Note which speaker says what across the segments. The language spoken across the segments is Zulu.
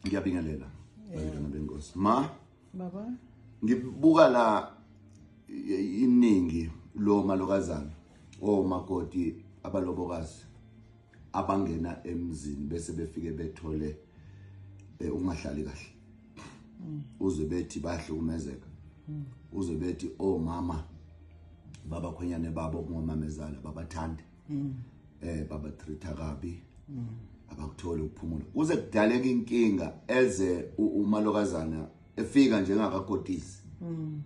Speaker 1: Ngiyabingelela babantwana benkosi. Ma
Speaker 2: baba,
Speaker 1: ngibuka la iningi lo malokazana omakoti abalobokazi abangena emzini bese befike bethole ungahlali kahle. Uze bethi bayahlukumezeka. Uze bethi omama babakhwenyane babo ngomamezala babathanda. Baba treat kabi. Abakutholi ukuphumula. Kuze kudaleka inkinga eze umalokazana efika njengakakotisi.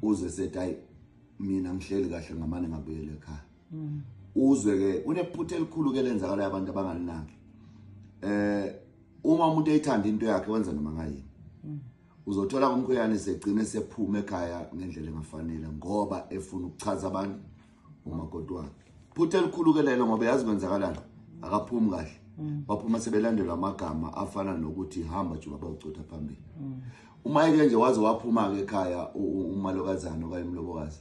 Speaker 1: Uze sethi hayi mina ngihleli kahle ngamane ngabuyele ekhaya. Uzwe ke unephutha elikhulu ke lenzakala abantu abangalinaki. Uma umuntu eyithanda into yakhe wenza noma ngayini. Uzothola umkhwenyane segcine sephuma ekhaya ngendlela engafanele ngoba efuna ukuchaza abantu umakoti wakhe. Phutha elikhulu ke lelo ngoba yazi kwenzakalani, akaphumi kahle. Baphuma sebelandelwa amagama afana nokuthi hamba juba bawucotha phambili. Uma eke nje waze waphuma ke ekhaya umalokazana okanye umlobokazi,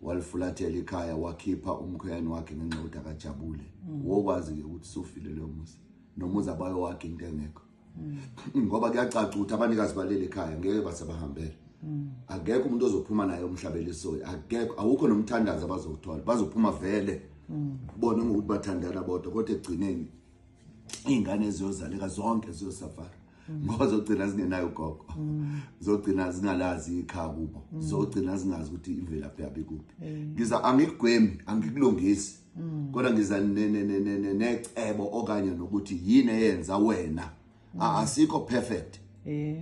Speaker 1: walifulathela ikhaya wakhipha umkhwenyane wakhe ngenxa yokuthi akajabule. Wokwazi ke ukuthi sufile leyo muzi nomuzi abayo wakhe into engekho. Ngoba kuyacaca ukuthi abanikazi baleli ekhaya ngeke basabahambele. Akekho umuntu ozophuma naye umhlabelisoyi, akekho, awukho nomthandazo abazowuthola, bazophuma vele. Bona ngokuthi bathandana bodwa, kodwa ekugcineni izingane eziyozaleka zonke ziyosafara. Ngoba zogcina zingenayo ugogo, zogcina zingalazi ikhaya kubo, zogcina zingazi ukuthi imvelaphi yabo ikuphi. Ngiza angikugwemi, angikulungisi, kodwa ngiza necebo okanye nokuthi yini eyenza wena. Asikho perfect,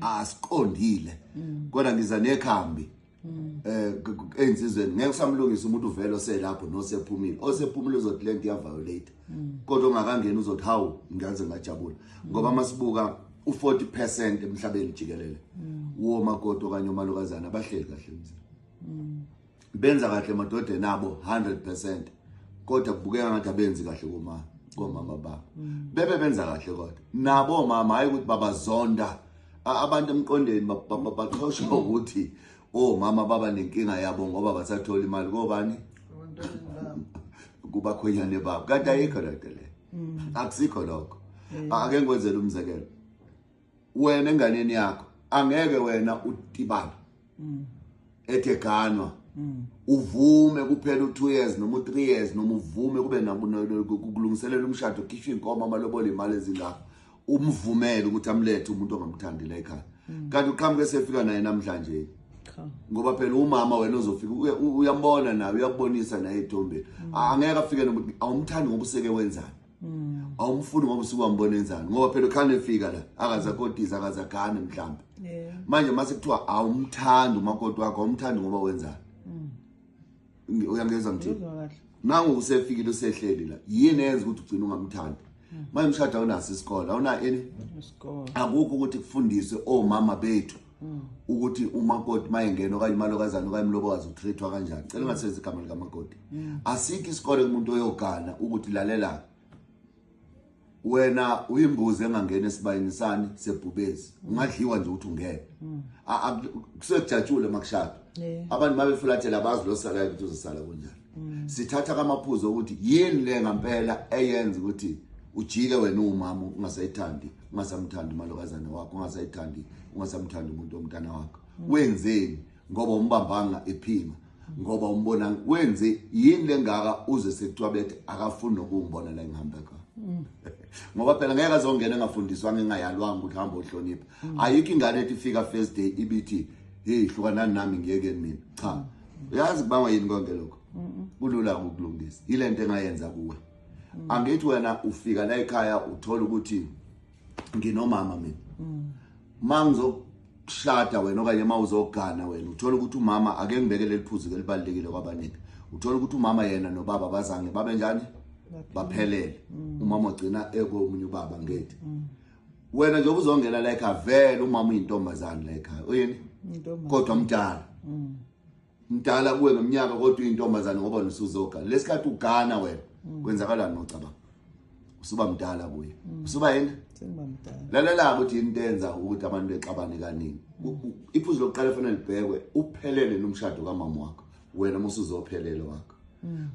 Speaker 1: asiqondile, kodwa ngiza nekhambi. Ensizweni ngeke usamlungisa umuntu uvele oselapho nosephumile. Osephumile uzothi lento iyaviolate, kodwa ongakangeni uzothi hawu ngiyaze ngajabula. Ngoba masibuka u40% emhlabeni jikelele womakoti okanye omalokazana abahleli kahle emzini, benza kahle emadodeni abo 100%, kodwa kubukeka ngathi abenzi kahle komama babo. Bebe benza kahle kodwa nabo omama, hayi ukuthi babazonda. Abantu emqondeni baqhoshwa ukuthi omama baba nenkinga yabo ngoba basathola imali kobani, kubakhwenyane babo. Kanti ayikho lento le, akusikho lokho. Ake ngikwenzele umzekelo. Wena enganeni yakho angeke wena utibala ethe ganwa uvume kuphela u2 years noma u3 years, noma uvume kube kulungiselela umshado, khishwa inkomo, amalobolo, imali ezingaka, umvumele ukuthi amlethe umuntu ongamthandi la ekhaya. Kanti uqhamuke sefika naye namhlanje, ngoba phela umama wena ozofika uyambona naye, uyakubonisa naye ethombeni. Angeke afike nokuthi awumthandi ngoba useke wenzani, awumfuni ngoba usuke wambona enzani, ngoba phela ukhane efika la akazakotisa, akazagane mhlambe. Manje mase kuthiwa awumthandi umakoti wakho, awumthandi ngoba wenzani? Uyangezwa ngithini? Nangu usefikile usehleli la, yini eyenza ukuthi ugcine ungamthandi? Manje umshado awunaso isikole, awuna ini, akukho ukuthi kufundiswe omama bethu ukuthi umakoti mayengena okanye umalokazana okanye umlobokazi utreatwa kanjani. Cela ungasebenzisi igama likamakoti. Asikho isikole kumuntu oyogana ukuthi lalela wena uyimbuzi engangena esibayeni sani sebhubezi, ungadliwa nje ukuthi ungene. Kusuke kujatshule makushadwa, abantu babefulathela abazi lo salayo ukuthi uzosala kunjani. Sithatha kamaphuzu ukuthi yini le ngempela eyenza ukuthi ujike wena umama ungasayithandi, ungasamthandi umalokazane wakho, ungasayithandi, ungasamthandi umuntu womntana wakho. Wenzeni? Ngoba umbambanga ephinga, ngoba umbona wenze yini lengaka uze sekuthiwa bethe akafuni nokumbona la engihamba khona? Ngoba phela ngeke azongena engafundiswanga, engayalwanga ukuthi hamba ohlonipha. Ayikho ingane ethi ifika first day ibithi hey hlukanani nami ngiyekeni mina. Cha, uyazi kubangwa yini konke lokho? Kulula ukulungisa ile nto engayenza kuwe. Angithi wena ufika la ekhaya uthola ukuthi nginomama mina, mangizokushada wena okanye mawuzogana wena uthola ukuthi umama, ake ngibeke leli phuzu elibalulekile kwabaningi, uthola ukuthi umama yena nobaba bazange babe njani, baphelele. Umama ugcina ekomunye ubaba. Ngethi wena njengoba uzongena la ekhaya vele umama uyintombazane la ekhaya, uyini kodwa mdala, mdala kuwe ngeminyaka, kodwa uyintombazane ngoba usuzogana. Lesikhathi ugana wena kwenzakalani? Ngocabanga usuba mdala kuye, usuba yini? Lalela ukuthi into enza ukuthi abantu bexabane kaningi, iphuzu lokuqala fanele libhekwe, uphelele nomshado kamama wakho wena musuzophelele wakho,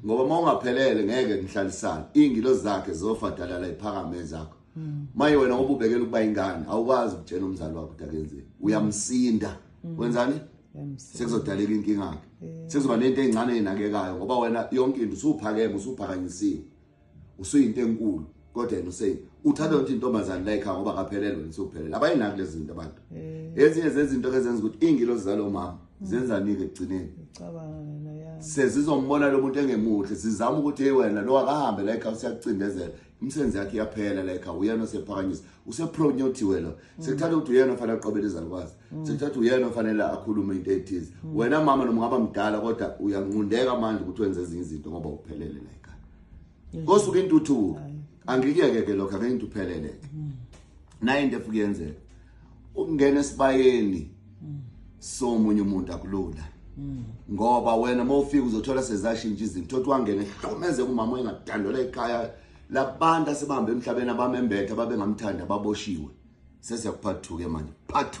Speaker 1: ngoba uma ungaphelele ngeke nihlalisane, iy'ngilo zakhe zofadalala iphakame ezakho. Maye wena ngoba ubekela ukuba ingane, awukwazi ukutshela umzali wakho ukuthi akenzeni, uyamsinda. Wenzani? Sekuzodaleka inkinga ke, sekuzoba nento ezincane enakekayo, ngoba wena yonke into usuphakeme, usuphakanyisiwe, usuyinto enkulu, kodwa yena uthatha ukuthi intombazane la ekhaya ngoba akaphelele, wena usuphelele. Abayinaki lezi zinto abantu. Ezinye zezinto ezenza ukuthi iy'ngilozi zalo mama zenzani-ke ekugcineni, sezizombona lo muntu engemuhle, sizama ukuthi hey wena lo akahambe la ekhaya, usiyakucindezela, imisebenzi yakhe iyaphela la ekhaya, uyena osephakanyisa, usepromotiwe lo. Sekuthatha ukuthi uyena ofanele aqobele izalukwazi, sekuthatha uyena ofanele akhulume into ethize. Wena mama noma ungaba mdala, kodwa uyanqundeka manje ukuthi wenze ezinye izinto ngoba uphelele la ekhaya. Kosuka intuthuko, angikuyeke ke lokho, ake into upheleleke. Nayo into efuke yenzeka, ukungena esibayeni somunye umuntu akulula, ngoba wena mawufika uzothola sezashintsha izinto. Thothi wangena ehlomeze kumama engadandola ekhaya, labantu asebahambe emhlabeni abamembethe ababengamthanda baboshiwe. Sesiyakuphathuke manje, phathu.